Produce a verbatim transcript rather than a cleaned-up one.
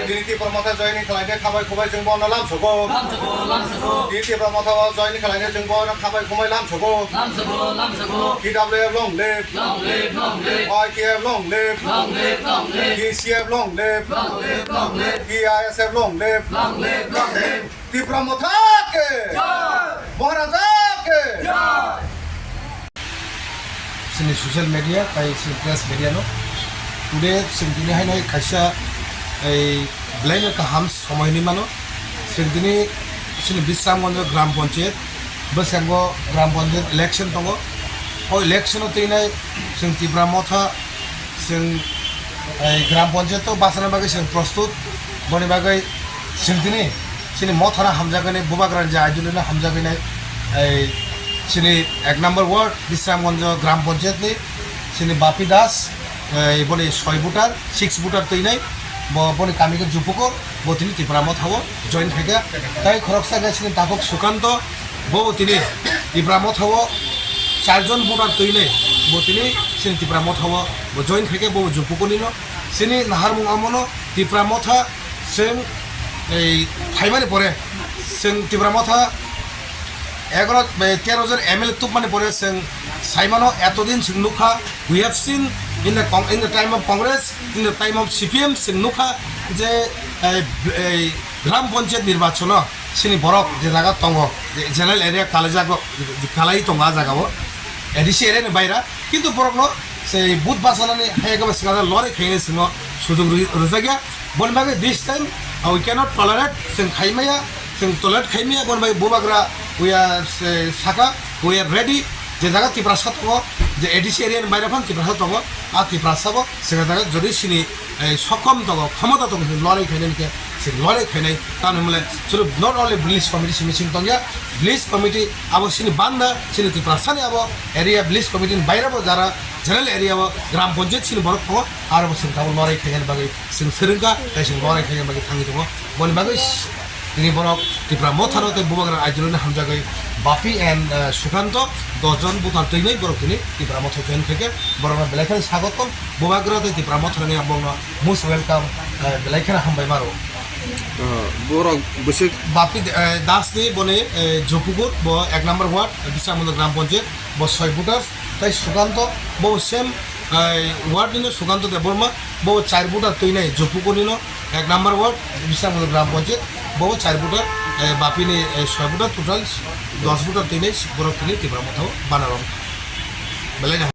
Tini Tipra Motha join khlainai khabai khubai chwng bono lamsogo. Lamsogo, lamsogo. Tini Tipra Motha o join khlainai chwng bono khabai khumai lamsogo. Lamsogo, lamsogo. T W F long live. Long live, long live. I T F long live. Long live, long live. T C F long live. Long live, long live. T I S F long live. Long live, long live. Tipra Motha ke. Jai. Maharaja ke. Jai. Chini social media tai chini press media no. Today chwng tini haino kaisa ei belai no kaham somoi hinwi mano. Chwng tini chini Bisramganj gram panchayat, bwskango gram panchayat election tongo. O election o twinai chwng Tipra Motha, chwng ei gram panchayat o bachana bagwi chwng prostut. Boni bagwi chwng tini chini Mothano hamjakgani, Bubagrani je idolino hamjakgani, ei chini ek number ward Bisramganj gram panchayat ni chini Bapi Das, ei boni soi voter, six voter twinai, bo boni kami khe Jupukor, bo tini Tipra Motha o join khaikha. Tai khoroksa khe chini Takhuk Sukanto, bo tini Tipra Motha o charjon voter twinai, bo tini chini Tipra Motha o bo join khaikha, bo Jupukornino. Chini naharmung omono Tipra Motha chwng ei phaimani pore chwng Tipra Motha egaro bai tero jon M L A tubmani pore chwng saimano, etodin chwng nukha, we have seen in the Cong-, in the time of Congress, in the time of C P M chwng nukha je ei, ei gram panchayat nirbachono chini borok je jaga tongo, je general area kalaijago, kalai tongo a jagao, A D C area ni baira, kintu borokno sei vote bachanani hai eba swkang lorry khainai chwngno sujok rwi-, rwjakya. Boni bagwi this time, uh, we cannot tolerate, chwng khaimaya, chwng tolerate khaimaya, boni bagwi Bubagra, we are, eh, saka, we are ready, je jaga Tiprasa tongo, je A D C area ni baira phano Tiprasa tongo, a Tiprasa bo chwng jaga jodi chini ei sokom tongo, khomota tongo, chwng lorry khainai hwnkhe, chwng lorry khainai. Tamni hwnle chwrwp not only village committee simi simi tongya, village committee abo chini banda, chini Tiprasani abo area village committee ni baira bo jara general area o gram panchayat chini borok tongo, aro bo chwng tabuk lorry khainani bagwi chwng swrwngkha, tei chwng lorry khainani bagwi thangwi tongo. Boni bagwi Tini borok Tipra Mothano tei Bubagra Aidulino hamjagwi Bapi and, eh, Sukanto, dos jon buthar twinwi borok tini Tipra Motha join khaikhe borokno belai kheno sagotom. Bubagra tei Tipra Mothano wngya borokno most welcome, eh, belai kheno hambai maro. Ah, borok bwswk Bapi, eh, Das ni boni, eh, Jopukur, bo ek number ward, Bisramganj gram panchayat, bo soi buthar, tei Sukanto, bo same, eh, ward nino Sukanto Debbarma, bo char buthar twinai Jopukur nino, ek number ward, Bisramganj gram panchayat, bo char buthar, eh, Bapi ni, eh, soi buthar, total dos buthar twinai borok tini Tipra Motha o banarom. Belai no.